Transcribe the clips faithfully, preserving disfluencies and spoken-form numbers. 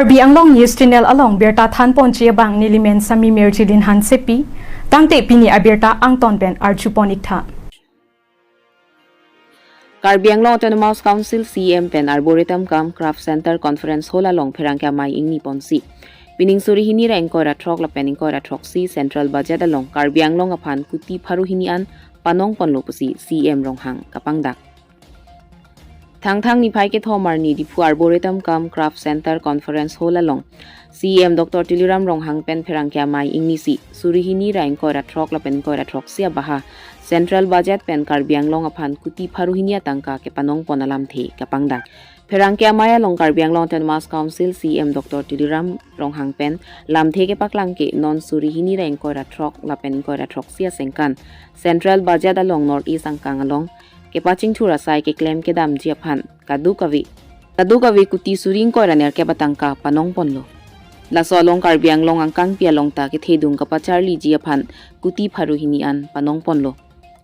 Karbi Anglong News Channel along birta thanponji abang nelimen Sami Mirjilin Hansepi, tangte pini abirta angton pen arjupon iktha. Karbi Anglong Autonomous Council C E M pen Arboretum cum Craft Center Conference Hall along pherangke amei ingniponsi, pining suri hini ra ingkoi ra throk lapen ingkoi ra throksi Central Budget along Karbi Anglong aphan kuti pharo hini an panongponlo pusi C E M Ronghang kapangdak. Thangthang niphai kethom arni Diphu Arboretum cum Craft Center Conference Hall along C E M Doctor Tuliram Ronghang pen pherangke amei ingnisi, suri hini ra ingkoi ra throk lapen ingkoi ra throksi abaha Central Budget pen Karbi Anglong aphan kuti pharo hini atangka kepanongpon alamthe kapangdak. Pherangke amei along Karbi Anglong Autonomous Council C E M Doctor Tuliram Ronghang pen lamthe kepaklang ke non suri hini ra ingkoi ra throk lapen ingkoi ra throksi asengkan Central Budget along North East angkang along kepachingthur asai keklem kedamji aphan kadokave, kadokave kuti suri ingkoi ra nerkep atangka panongponlo. Laso along Karbi Anglong angkangpi along ta kethedung kapacharliji aphan kuti pharo hini an panongponlo.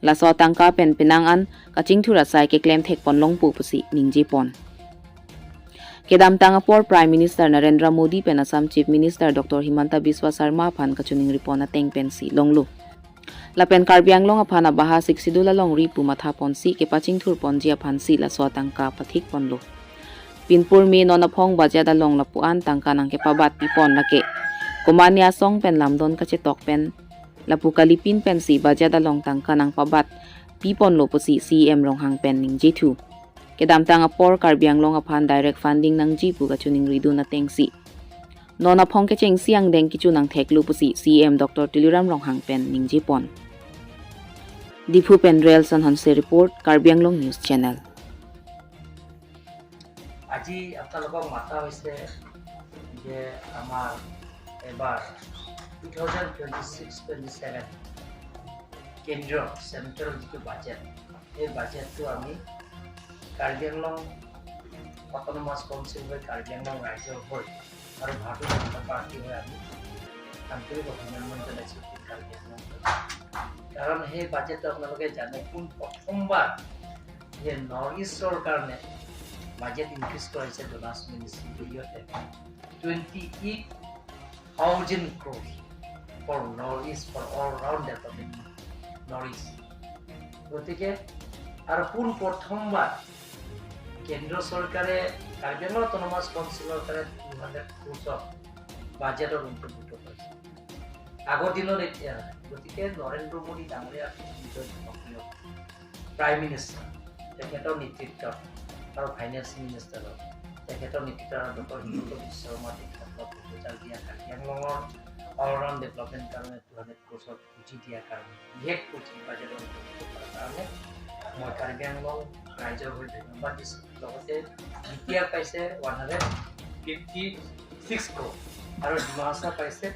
Laso atangka pen penang an kachingthur asai keklem thekpon longpo pusi ningjepon. Kedamtang apor Prime Minister Narendra Modi pen Assam Chief Minister Doctor Himanta Biswa Sarma aphan kachiningripon ateng pensi longlo. Lapen Karbi Anglong aphan abaha Sixth Schedule alongri pu mathaponsi kepachingthurponji aphansi laso atangka pathikponlo. Pinpur me non aphong budget along lapu-an tangka nangkepabat pipon lake komatne asong pen lamdon kachetok pen lapu kalipin pensi budget along tangka nangpabat piponlo pusi C E M Ronghang pen ningjethu. Kedamtang apor Karbi Anglong aphan direct funding nangji pu kachiningridun atengsi non aphong kechengsi angdeng kecho nangtheklo pusi C E M Doctor Tuliram Ronghang pen ningjepon. Diphu pen Relson Hanse report, Karbi Anglong News Channel. আজি আপোনালোকক মাতা হৈছে যে আমাৰ এবাৰ two thousand twenty six twenty seven কেন্দ্ৰীয়, central যিটো budget, সেই বাজেটটো আমি কাৰ্বি আংলং অট'নমাছ কাউন্সিল হৈ, কাৰ্বি আংলং ৰাইজৰ হৈ আৰু ভাৰতীয় জনতা পাৰ্টি হৈ আমি আন্তৰিক অভিনন্দন জনাইছোঁ কাৰ্বি আংলং। কাৰণ সেই বাজেটটো আপোনালোকে জানে, পোন প্ৰথমবাৰ যে নৰ্থ ইষ্টৰ কাৰণে বাজেট ইনক্ৰিজ কৰা হৈছে ডনাৰ্ছ মিনিষ্ট্ৰীৰ জৰিয়তে twenty eight thousand crores for north east, for all round development north east. গতিকে আৰু পোন প্ৰথমবাৰ কেন্দ্ৰ চৰকাৰে কাৰ্বি আংলং অট'নমাছ কাউন্সিলৰ কাৰণে টু হাণ্ড্ৰেড ক্ৰ'ৰ্ছৰ বাজেটত অন্তৰ্ভুক্ত কৰিছে। আগৰ দিনত এতিয়া নাই। গতিকে নৰেন্দ্ৰ মোদী ডাঙৰীয়া নিজৰ জনপ্ৰিয় প্ৰাইম মিনিষ্টাৰ, তেখেতৰ নেতৃত্বত আৰু ফাইনেন্স মিনিষ্টাৰৰ, তেখেতৰ নেতৃত্বত আৰু ডক্টৰ হিমন্ত বিশ্ব শৰ্মা তেখেতক প্ৰপ'জাল দিয়া কাৰ্বি আংলঙৰ অল ৰাউণ্ড ডেভেলপমেণ্ট কাৰণে টু হাণ্ড্ৰেড ক্ৰ'ৰ্ছৰ পুঁজি দিয়াৰ কাৰণে, বিশেষ পুঁজি বাজেটত অন্তৰ্ভুক্ত কৰাৰ কাৰণে মই কাৰ্বি আংলং ৰাইজৰ হৈ ধন্যবাদ দিছোঁ। লগতে বি টি আৰ পাইছে one hundred fifty six crore আৰু ডিমা হাছাও পাইছে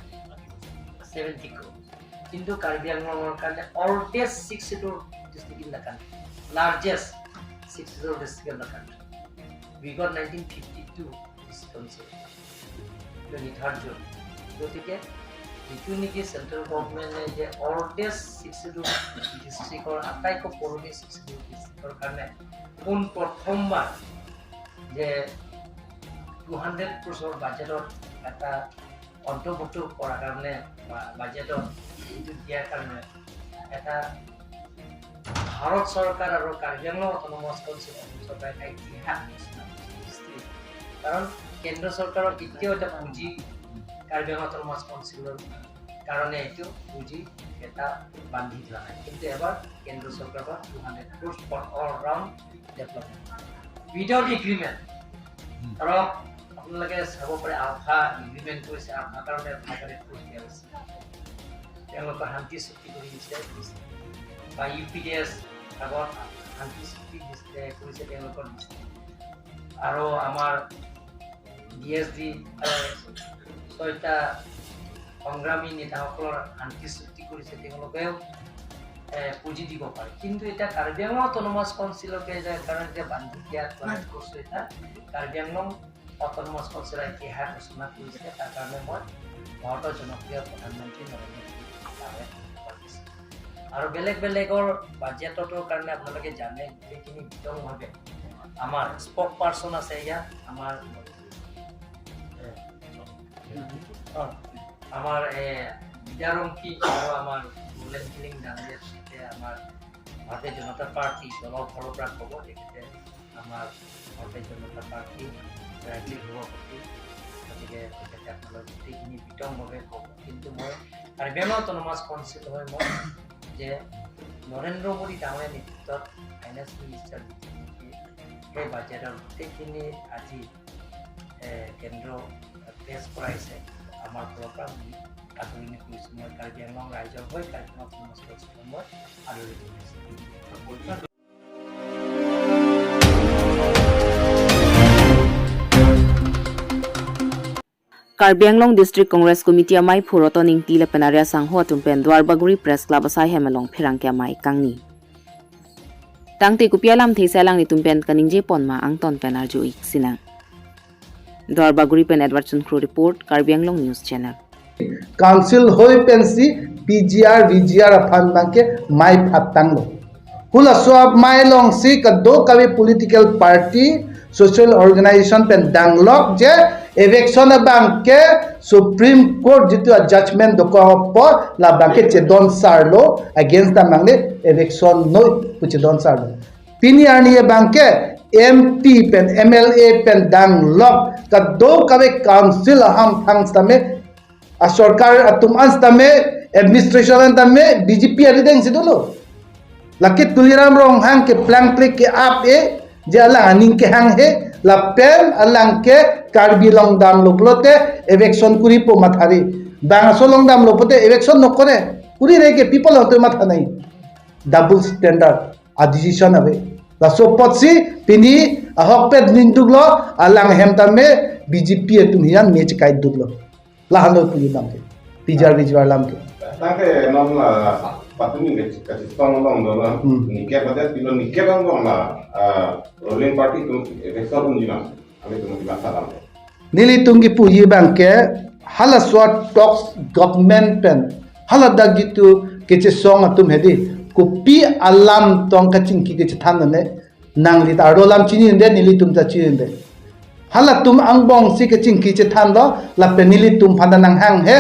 ছেভেণ্টি ক্ৰ'ৰ। কিন্তু কাৰ্বি আংলঙৰ কাৰণে oldest six schedule district in the country, largest six schedule district in the country. We got nineteen fifty two district council, twenty third June. গতিকে যিটো নেকি চেণ্ট্ৰেল গভৰ্ণমেণ্টে যে অল্ডেষ্ট ছিক্স শ্বিডিউল ডিষ্ট্ৰিক্টৰ, আটাইতকৈ পুৰণি ছিক্স শ্বিডিউল ডিষ্ট্ৰিক্টৰ কাৰণে পোন প্ৰথমবাৰ যে টু হাণ্ড্ৰেড ক্ৰ'ৰ্ছৰ বাজেটত এটা অন্তৰ্ভুক্ত কৰাৰ কাৰণে বা বাজেটত এইটো দিয়াৰ কাৰণে এটা ভাৰত চৰকাৰ আৰু কাৰ্বি আংলং অট'নমাছ কাউন্সিল অসম চৰকাৰে এটা ইতিহাস ৰচনা কৰিছে, হিষ্ট্ৰী। কাৰণ কেন্দ্ৰ চৰকাৰৰ কেতিয়াও এটা পুঁজি কাৰ্বি আংলং অট'নমাছ কাউন্সিলৰ কাৰণে এইটো পুঁজি এটা বান্ধি থোৱা নাই, কিন্তু এবাৰ কেন্দ্ৰ চৰকাৰৰ পৰা two hundred crores for all round development without agreement. ধৰক আপোনালোকে চাব পাৰে, আলফা এগ্ৰিমেণ্ট কৰিছে, আলফাৰ কাৰণে ফাইভ হাণ্ড্ৰেড ক্ৰ'ৰ্ছ দিয়া হৈছে। তেওঁলোকৰ শান্তি চুক্তি কৰি দিছে বা ইউ পি ডি এছ আগত শান্তি চুক্তি দিছে, কৰিছে তেওঁলোকৰ। আৰু আমাৰ বি এছ ডি ছয়টা সংগ্ৰামী নেতাসকলৰ শান্তি চুক্তি কৰিছে, তেওঁলোকেও এ, পুঁজি দিব পাৰে। কিন্তু এতিয়া কাৰ্বি আংলং অট'নমাছ কাউন্সিলকে যে কাৰণে যে বান্ধি দিয়া টু হাণ্ড্ৰেড ক্ৰ'ৰ্ছ এটা কাৰ্বি আংলং অট'নমাছ কাউন্সিলৰ ইতিহাস ৰচনা কৰিছে, তাৰ কাৰণে মই ভাৰতৰ জনপ্ৰিয় প্ৰধানমন্ত্ৰী নৰেন্দ্ৰ মোদী ডাঙৰীয়াক ধন্যবাদ দিছোঁ। আৰু বেলেগ বেলেগৰ বাজেটৰ কাৰণে আপোনালোকে জানে, গোটেইখিনি বিতংভাৱে আমাৰ স্পক পাৰ্চন আছে ইয়াত, আমাৰ, এ, অ, আমাৰ, এ, বিদ্যা ৰংকি আৰু আমাৰ গোলেন কিলিং ডাঙৰীয়া তেখেতে আমাৰ ভাৰতীয় জনতা পাৰ্টি দলৰ ফালৰ পৰা ক'ব, তেখেতে আমাৰ ভাৰতীয় জনতা পাৰ্টি ৰাজ্যিক সভাপতি, গতিকে তেখেতে আপোনালোক গোটেইখিনি বিতংভাৱে ক'ব। কিন্তু মই কাৰ্বি আংলং অট'নমাছ কাউন্সিল হৈ মই যে নৰেন্দ্ৰ মোদী ডাঙৰীয়া নেতৃত্বত ফাইনেন্স মিনিষ্টাৰ যিটো নেকি সেই বাজেটৰ গোটেইখিনি আজি, এ, কেন্দ্ৰ পেছ কৰাইছে। আমাৰ ফালৰ পৰা আমি আদৰণি কৰিছোঁ। মই কাৰ্বি আংলং ৰাইজৰ হৈ কাৰ্বি আংলং অট'নমাছ কাউন্সিলৰ মই আদৰণি কৰিছোঁ। Karbi Anglong District Congress Committee amei phu Roton Ingti lapen Arya Sangho atum pen Duarbagori Press Club asai hem along pherangke amei kangni. Tangte kopi alamthe si alanglitum pen kaningje pon ma angton pen arju-ik sinang. Duarbagori pen Edward Sunkro report, Karbi Anglong News Channel. Council hoi pensi P G R, V G R aphan abangke mei phatanglo. Halaso amei alongsi kadokave political party, social organization pen danglok je eviction abangke Supreme Court jitu a judgment dokok apot labangke chedon sarlo, against ta mangle eviction noi pu chedon sarlo. Pini arni abangke M P pen M L A pen danglok kadokave council ahamphang sitame, a sorkar atum an sitame, administration an tame B J P arideng si dolo. Lake Tuliram Ronghang ke plangplek ke ap e, je alang aning kehang he, lapen alang ke Karbi along damlo pulote eviction koripo mathari. Bang aso along damlo pulote eviction nokore. Korire ke people along to matha nai. Double standard a decision ave. Laso apotsi pini ahokpet ningduklo, alang hem tame B J P atum hiyan me chekai duklo. Lahenlo pu abangke. P G R, V G R alam ke. Tangte non la patumi ke kachetong along do la. Hmm. Niket pada pilo niket along la, ah, ruling party atum eviction unji ma. Kami atum kimat salam. Nelitum kipuji abangke halaso a talks government pen haladak jitu kachesong atum hedi kopi alam tong kachingki kachethan ne. Nangli ta arlo alam chinine, nelitum ta chinine. Halatum angbongsi kachingki chethanlo, lapen nelitum aphan ta nanghang he,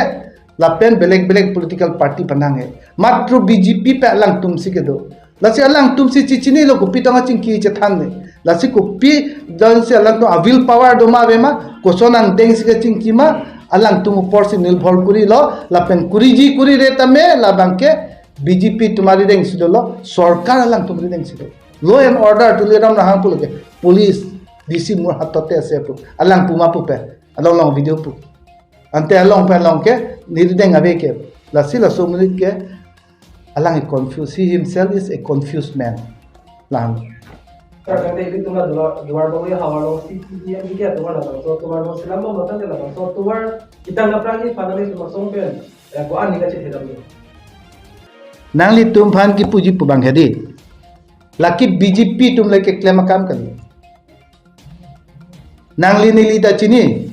lapen belek belek political party aphan hang he. Matro B J P pen alangtum si kedo. Lasi alangtum si chichinilo kopi tong kachingki chethan ne. Lasi kopi donsi alangtum a will power do ma ave ma, koson angdeng si kachingki ma, alangtum upor si nirbhor korilo, lapen koriji korire tame labangke B J P atum arideng si dolo, sorkar alangtum arideng si do. Law and order Tuliram Ronghang pulo ke, police, D C mur hatote ase pu. Alang pu ma pupe, along along video pu. Ante along pen along ke, nirideng ave ke. Lasi laso amonit ke, alang confuse. He himself is a confused man. Lang. Sir, tangte ilitum la Duar, Duarbagori havar along C P M D K atum labangso atovar along selam bom tangte labangso atovar kitang naprang ni panali tumasong pen, eh, ko-an ni kachethedam ni. Nanglitum aphan kipuji pu abang hedi. Lake B J P atum le keklem akam kali. Nangli neli ta chini.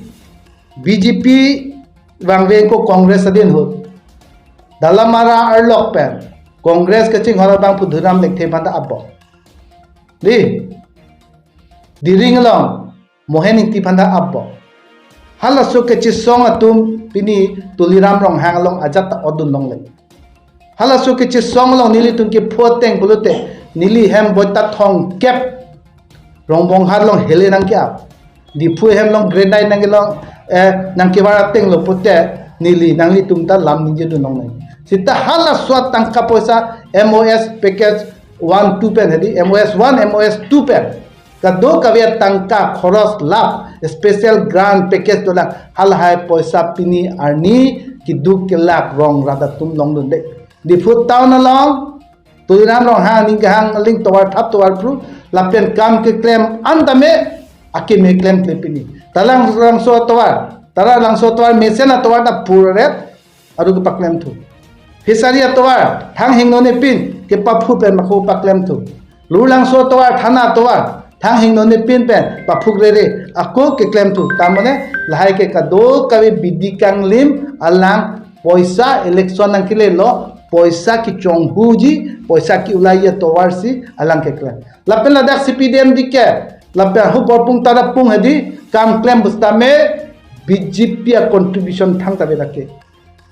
B J P vangve ko Congress adin ahut. Dalamara arlok pen Congress kachinghon abang pu Dhorom Lekthe aphan ta ap bom. Di. Diring along Mohen Ingti aphan ta ap bom. Halaso kachesong atum pini Tuliram Ronghang along ajat ta odun longle. Halaso kachesong along nelitum kepho ateng pulote neli hem boita thomkep Rongbonghat along hele nangke-ap. Diphu hem along grenade nangkelong, eh, nangkevar atenglo pulote neli nanglitum ta lam ningje dun longle. Seta halaso tangka poisa M O S package one two pen hedi, M O S one, M O S two pen. Kadokave tangka khoros lap, special grant package dolang, halahai poisa pini arni keduk kelak rong rat atum longdunde. Diphu town along, Tuliram Ronghang aning kehang aling tovar thap tovar phru, lapen kam keklem an tame akeme klemkle pini. Taralangso atovar, Taralangso atovar mesen atovar ta phurret, aru kepaklem thu. Fishery atovar, thang hingno nepin, kepaphu pen mako paklem thu. Lurlangso atovar, thana atovar, thang hingno nepin pen, paphuk rere, ako keklem thu. Tamone, lahai ke kadokave bidi kanglim, alang poisa election nangkelelo, poisa kechonghuji, poisa ke-ulai atovar si, alang keklem. Lapen ladak C P D M D K, lapen hu Borpung Tarapung hedi, kam klem pu sitame, B J P a contribution thangta ave lake.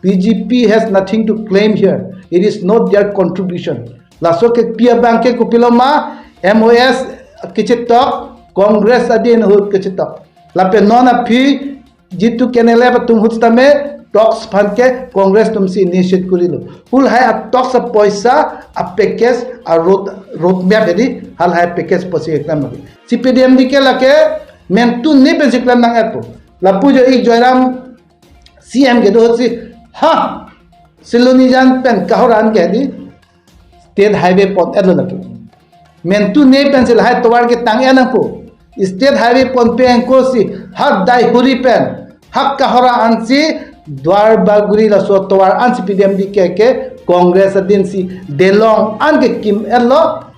B J P has nothing to claim here. It is not their contribution. Laso kepi abang ke kopilo ma, M O S kechetok, Congress adin ahut kechetok. Lapen non aphi jitu K N L F atum ahut tame talks aphan ke Congress atum si initiate korilo. Halahai a talks a poisa, a package, a road, road map edi, halahai package pusi keklem lake. C P D M D ke lake mentu ne pensi klem nang-etpo. Lapu jo ik Joyram C M kedo ahut si, ha, Silonijan pen Kohora an ke di State Highway pon-etlo lake. Mentu ne pensi lahai tovar ketang-et nangpo. State Highway ponpe angko si ha Daihuri pen ha Kohora ansi Duarbagori laso tovar an C P D M D ke ke Congress adin si delong an kekim-etlo,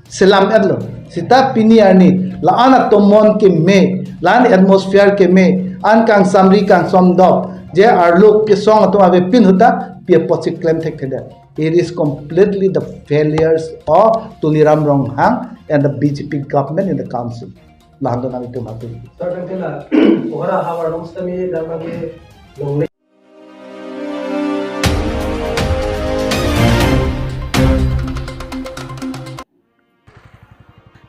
selam-etlo. Seta pini arni la-an atomon keme, la-an atmosphere keme, an kangsamri kangsamdop, je arlo kesong atum avepin ahut ta pi apotsi klem thekthedet. It is completely the failures of Tuliram Ronghang and the B J P government in the council. Lahan do nang itum hatu. Sir, kan kena, Kohora havar long sitame dam lagi long le.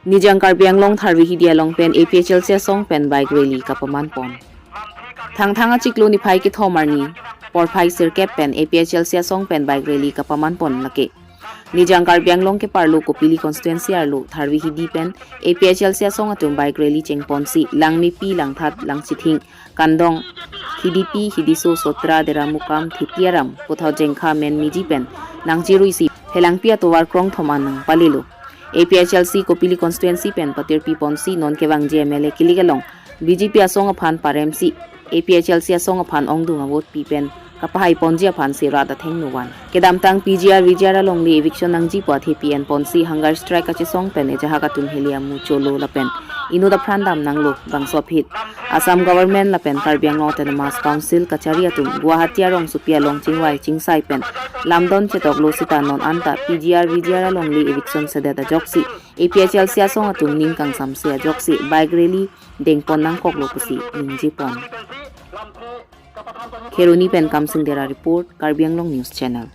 Nijang Karbi Anglong Tharvi Hidi along pen A P H L C asong pen bike rally kapaman pon. Thangthang achiklo niphai kethom arni porphai sirkep pen A P H L C asong pen bike rally kapaman pon lake. Nijang Karbi Anglong keparlo Kopili constituency arlo Tharvi Hidi pen A P H L C asong atum bike rally chengponsi Langmepi, Langthat, Langchithing, Kandong, Hidipi, Hidiso, Sotra, Deramukam, Thitiaram, Puthot Jengkha, Menmiji pen nangchiruisi Phelangpi atovar krongthom an nangpalelo. A P H L C Kopili constituency pen patirpi ponsi non kevangji M L A kilik along B J P asong aphan paremsi A P H L C asong aphan ongdung avote pi pen kapahai ponji aphan si rat athengno van. Kedamtang P G R V G R alongle eviction nangji pu athepi en ponsi hunger strike kachesong pen ejahak atum heli amu cholo lapen inut apran dam nanglo bangso aphi Assam government lapen Karbi Anglong Autonomous Council kachari atum Guwahati arongsopi along chingvai chingsai pen lamdon chetoklo seta non anta P G R V G R alongle eviction sedet ajoksi A P H L C asong atum ning kangsamse ajoksi bike rally dengpon nangkoklo pusi ningjepon. Kheroni pen Kamsing Dera report, Karbi Anglong News Channel.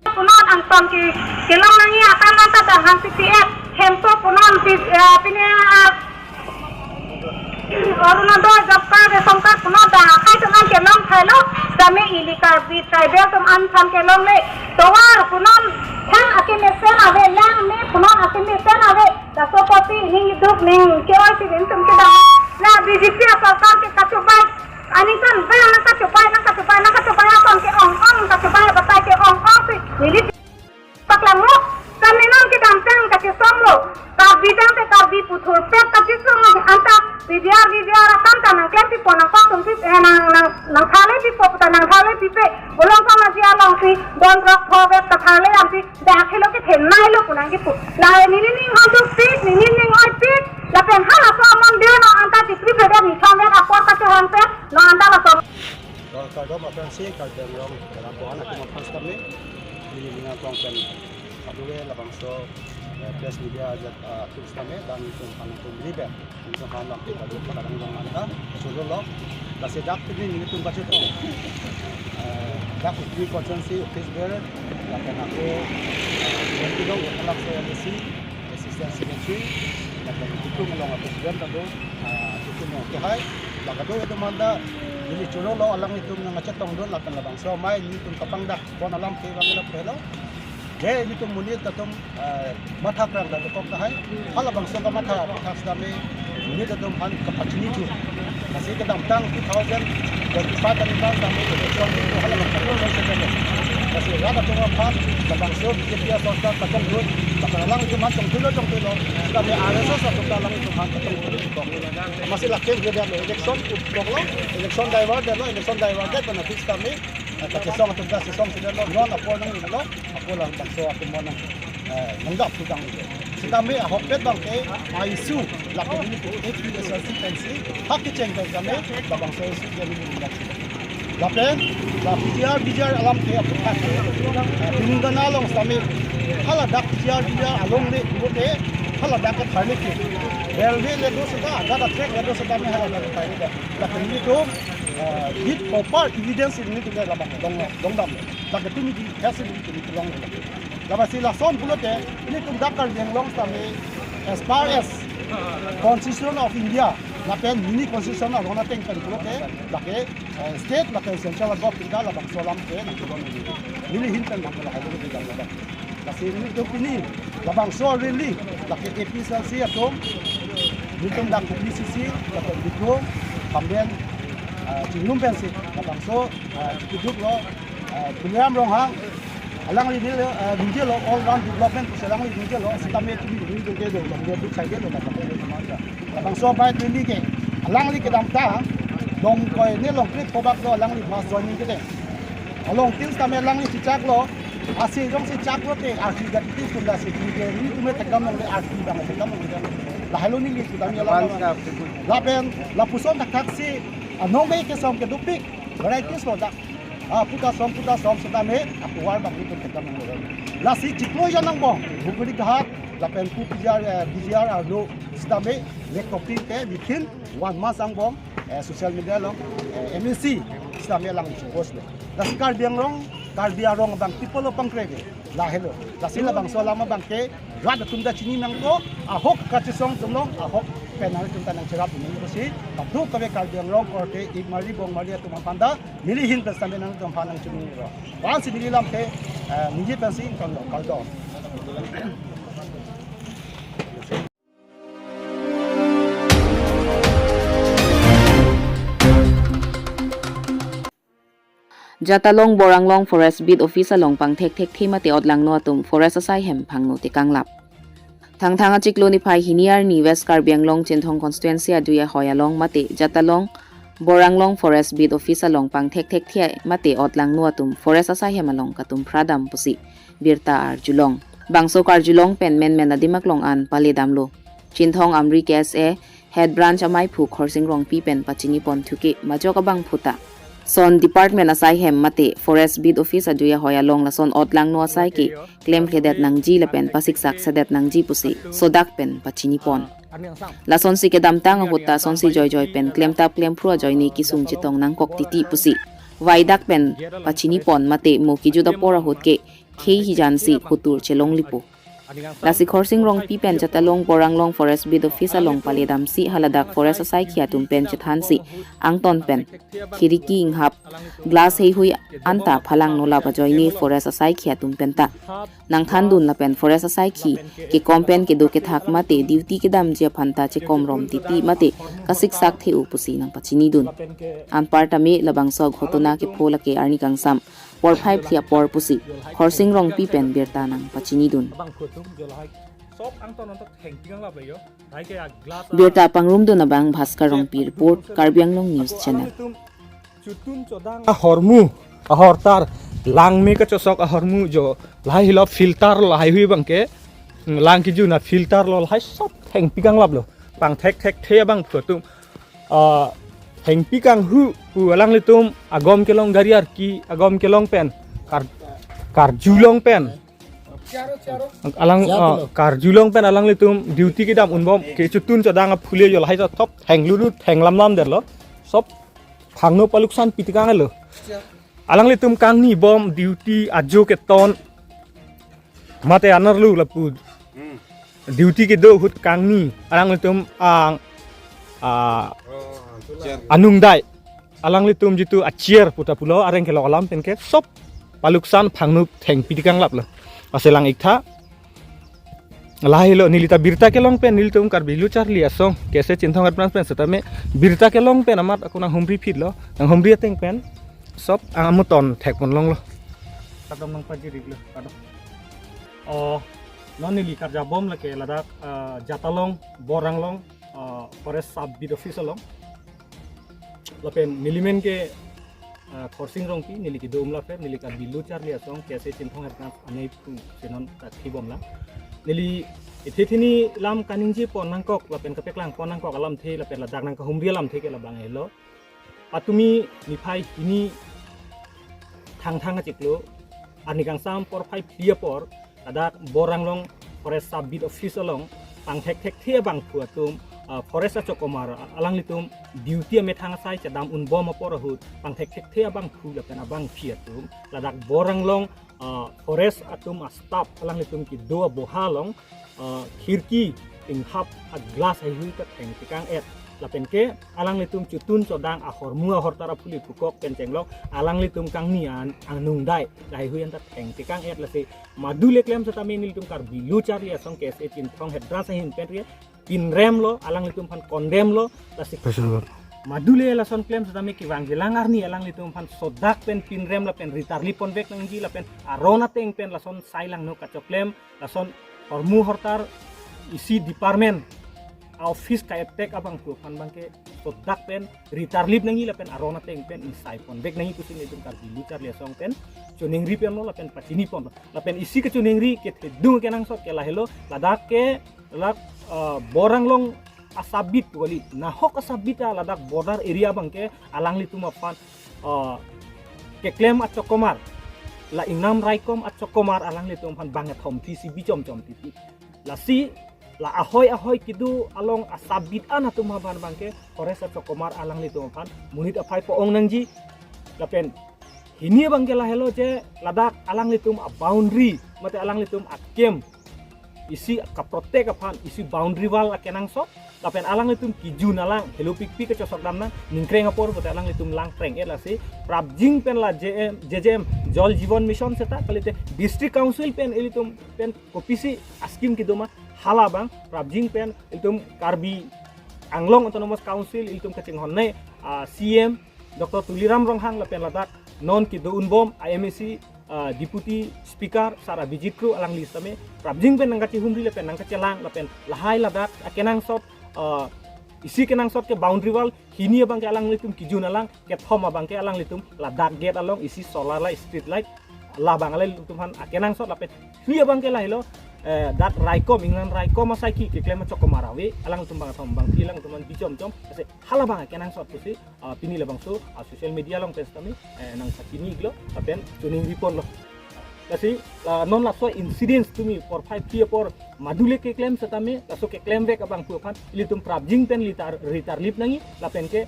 Punon angton ke kelong nangji atan anta danghang C P F hemso punon pi-, eh, pini, ah, Orunodoi job card, ration card punon dak akai tunan kelong thailo, sitame ili Karbi tribal atum aphan kelongle, tovar punon thang akemesen ave, lang me punon akemesen ave, laso apotsi ning iduk ning ke-oi si rintum kedam. La B J P asorkar ke kachubai, ani kan bang nangkachubai, nangkachubai, nangkachubai, akon ke-ong-ong, nangkachubai, batai ke-ong-ong si neli paklanglo, sitame non kedamtang kachesonglo, Karbi tangte Karbi puthur pet kachesonglo, anta P G R, V G R akam ta nangklempipo, nangkoktumpi, eh, nang, nang, nangthalepipo, ta nangthalepipe, ulong samaji alongsi don rok pho vet kathale amsi, dak helo kethenei lo pu nangkipu. La neli ning hondukpik, neli ning oipik, lapen halaso amondir no anta tipripre ni thomvet apor kachehang pen, no anta laso. Kardom aphrangsi, Karbi Anglong, Karbi Anglong atum aphan sitame, neli ning arong pen, aduve labangso, eh, press media ajat, ah, atum sitame, dan itum aphan itum ribe. Itum aphan lam kita dulu pada orang anta, solo lo. Lasi dak pini nelitum kachetong. Eh, dak Kopili constituency office bearer, lapen ako, eh, Bentudong, Kalak so M A C, assistant secretary, lapen itum along president ta do, ah, itum along kehai, la kado itum anta, neli choro lo alanglitum nangkachetongdun, lapen labangso amei nelitum kapangdak pon alam ke bang lo pelo. Je, nelitum monit atum, eh, matha krang ta dokok tahai. Halabangso kamatha, matha sitame monit atum aphan kapachini thu. Lasi kedamtang two thousand twenty-five aningkan sitame election itu halabangso election sitame. Lasi rat atum aphan, labangso B J P asorkar kachongdun, lapen alanglitum aphan chongdunlo, chongdunlo. Sitame R S S atum ta alanglitum aphan kachongdun dokok. Amatsi lake dia lo election dokoklo, election divert lo, election divert pen aphi sitame, eh, kachesong atum ta chesong sitame lo, non apor nanglo. Ako labangso atum aphan, eh, nanggap tutang itu. Sitame ahokpet abang ke, ah, issue, lapen nelitum A P H L C pensi, hak kecheng pen sitame, labangso issue dia nelitum nanggap. Lapen, la P G R, V G R alam ke aphuthak ke, eh, pining dana along sitame, hala dak P G R, V G R alongle, ibote, Hala dak ke tharli ke. Railway le do seta, dak ke track le do seta me hala dak ke tharli ke. Lake nelitum, eh, with proper evidence nelitum ke labang dong, dongdam. Lake tumi di, hasil nelitum ke long. Lake si lason pulote, nelitum dak Karbi Anglong sitame, as far as Constitution of India, lapen mini constitution arong ateng pen pulote, lake, eh, state, lake central government labangso alam ke nangkedon neli. Neli ahin pen nangkela hai lo ke dam dam. Lasi nelitum pini labangso rally, lake A P H L C atum, nelitum dak P C C, lake nelitum, pamben, ah, chinglum pensi, labangso, ah, chikiduk lo, ah, Tuliram Ronghang, alangli neli, ah, ningje lo, all round development pusi alangli ningje lo, sitame tumi nelitum kedo, nelitum duk saide lo, labangso. Labangso bai tumi ke, alangli kedamtang, long koi ne long trip kobak lo, alangli mass joining ke de. Along tin sitame alangli chichak lo, asi jongsi chak lote, arti gati ti kunda si, tumi ke, nelitum me tekam long le arti bang, tekam long le. Lahai lo neli kudam ya One lapen, cup. Lapen, lapuson thakthak si, anong ke kesong ke dopik, varieties lo dak. Ah, puta som, puta som, sitame, akuar bang nelitum tekam long le. Lasi chiklo jon angbong, Buguri Ghat, lapen pu P G R, eh, P G R arlo, sitame, nek topping ke, bikin, one month angbong, eh, social media along, eh, M A C, sitame lang post lo. Lasi Karbi Anglong, Karbi arong abang people lo pangkreve. Lahelo. Lasi labangso alam abang ke, rat atum ta chini nangkok, ahok kachesong atum long, ahok pen nangtum ta nangcherap nangji pusi, kadokave Karbi Anglong korte, Igmari, Bongmari atum aphan ta, neli ahin pen sitame nangtum aphan nangchini lo. Vansi neli lam ke, eh, neli pensi ingkang lo, kardom. Jatalong Boranglong Forest Beat Office along pangthek thekthe mate otlangno atum forest asai hem phangno tekanglap. Thangthang achiklo niphai hini arni West Karbi Anglong Chinthong Constituency adui ahoi along mate Jatalong Boranglong Forest Beat Office along pangthek thekthe mate otlangno atum forest asai hem along katum phradam pusi birta arjulong. Bangso karjulong pen menmen adim aklong an paledamlo. Chinthong Amri K S A Head Branch amaiphu Khorsing Rongpi pen pachini pon thuke majok abangphu ta, son department asai hem mate Forest Beat Office adui ahoi along lason otlangno asai ke klemkledet nangji lapen pasiksak sedet nangji pusi sodak pen pachini pon. Lasonsi kedamtang ahut ta sonsi joijoi pen klemtap klemphru ajoine kesung chetong nangkok titi pusi vaidak pen pachini pon mate mo kejut apor ahut ke khei hijan si hutur chelong lipo. Lasi Khorsing Rongpi pen Jatalong Boranglong Forest Beat Office along paledamsi haladak forest asaikhi atum pen chethansi angton pen khiriki inghap glass heihui anta phalangno lap ajoine forest asaikhi atum pen ta nangthandun lapen forest asaikhi kekom pen kedo kethak mate duty kedamji aphan ta chekom rom titi mate kasiksak the-o pusi nangpachinidun. Anparta me labangso ghotona kepho lake arni kangsam porphai phli apor pusi Khorsing Rongpi pen birta nangpachinidun. Birta pangrumdun abang Bhaskar Rongpi report, Karbi Anglong News Channel. Ahormu, ahortar, lang me kachosok ahormu jo, lahai hilo filter lo lahai hui abangke, lang kejun afilter lo lahai sop thengpi kanglap lo, pangthek thekthe abangphu atum, ah, thengpi kanghu pu alanglitum agom kelong gari arki agom kelong pen kar, karjulong pen alang, ah, karjulong pen alanglitum duty kedam unbom kechotun chodang aphule jo lahai sop thenglulut thenglamlam detlo, sop phangno paluksan pitikang lo. Alanglitum kangni bom duty ajo keton mate anerlu lapu. Duty kedo ahut kangni alanglitum ang, ah, anung dai alanglitum jitu achair puta pulo areng kelok alam penke sop paluksan phangno thengpi kanglap lo. Aselang iktha lahai lo neli ta birta kelong pen nelitum Karbi Lo Charli Asong K S A Chinthong Advance pen setame birta kelong pen amat ako nanghumri phit lo, nanghumri ateng pen sop ang amuton thek pon long lo. Kadom nangpajirik lo, kadom. Oh, non neli karjabom lake ladak, ah, Jatalong, Boranglong, ah, Forest Sub Beat Office along. Lapen neli men ke, ah, Khorsing Rongpi, neli kedo Umla Fair, neli Karbi Lo Charli Asong K S A Chinthong Advance anei pu senon ta khibom lang. Neli ethe thini lam kaningje pon nangkok, lapen kapeklang pon nangkok alamthe, lapen ladak nangkahumri alamthe ke labang helo. Patumi niphai hini Thangthang achiklo, arni kangsam porphai phli apor, ladak Boranglong Forest Sub Beat Office along, pangthek thekthe abangphu atum, ah, forest achokomar alanglitum duty amethang asai chedam unbom apor ahut pangthek thekthe abangphu lapen abangpi atum ladak Bor Anglong, ah, forest atum a-staff alanglitum kedo aboha along, ah, khirki tinghap a-glass haihui ta thengtekang-et. Lapen ke alanglitum chotun chodang ahormu ahortar aphuli pukok pen chenglok alanglitum kangni an anungdai haihui an ta thengtekang-et. Lasi madule klem setame nelitum Karbi Lo Charli Asong K S A Chinthong Head Branch ahin pen re pinremlo, alanglitum aphan condemn lo. Lasi Betul, Pak. Madule lason klem setame kevang jelang arni alanglitum aphan sodak pen pinrem lapen ritarlip ponvek nangji lapen aron ateng pen lason sai langno kachoklem, lason hormu hortar isi department office ka-attack abangphu aphan abangke sodak pen ritarlip nangji lapen aron ateng pen ingsai ponvek nangji pusi nelitum Karbi Lo Charli Asong pen choningri ponlo lapen pachini ponlo. Lapen isi kechoningri kethedung kenangsot ke lahelo, ladak ke ladak, ah, Bor Anglong asabit kali, nahok asabit a ladak border area abangke alanglitum aphan, ah, keklem achokomar, la ingnam raikom achokomar alanglitum aphan bang ethom tisi bichom chom titi. Lasi la ahoi ahoi kedo along asabit an atum aphan abangke forest achokomar alanglitum aphan monit aphai po-ong nangji. Lapen hini abangke lahelo je ladak alanglitum a-boundary mate alanglitum a-camp isi kaprotect aphan isi boundary wall akenangsot. Lapen alanglitum kejun alang helopikpik kachosok dam nang, ningkreng apor pute alanglitum lang preng-et. Lasi prapjin pen la J M, J J M Jal Jeevan Mission seta kalite District Council pen ilitum pen kopisi a-scheme kedo ma, hala abang prapjin pen ilitum Karbi Anglong Autonomous Council ilitum kachinghon ne, ah, C M Doctor Tuliram Ronghang lapen ladak non kedo unbom a-M A C, ah, Deputy Speaker Sar Abhijit Kro alangli setame prapjin pen nangkachihumri lapen nangkachelang lapen lahai ladak akenangsot, ah, isi kenangsot ke boundary wall, hini abangke alanglitum kejun alang, kethom abangke alanglitum ladak gate along isi solar light, street light, labang alanglitum aphan akenangsot lapen hini abangke lahelo, eh, dak raikom, ingnam raikom asai ki keklem achokomar ave, alanglitum bang thom bangpi alanglitum aphan bichom chom, lasi hala abang akenangsot pusi, ah, pini labangso, ah, social media along pen setame, eh, nangpachini-iklo lapen choningri ponlo. Lasi, ah, non laso incidents tumi porphai phli apor madule keklem setame, laso keklemvek abangphu aphan ilitum prapjin pen litar, ritarlip nangji lapen ke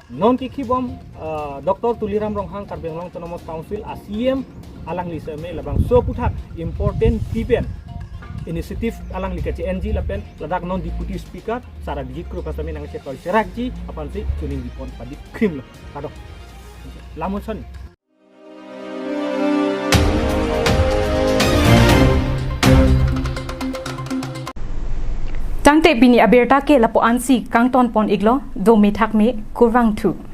non kikhibom, ah, Doctor Tuliram Ronghang Karbi Anglong Autonomous Council a-C M alangli setame labangso aputhak important tipen initiative alangli kache-enji lapen ladak non Deputy Speaker Sar Abhijit Kro setame nangchetoi cherakji aphansi choningri pon padi krimlo. Kado. Lamun son. Tangte pini abirta ke lapu-ansi kangton pon-iklo, do methak me kurvangthu.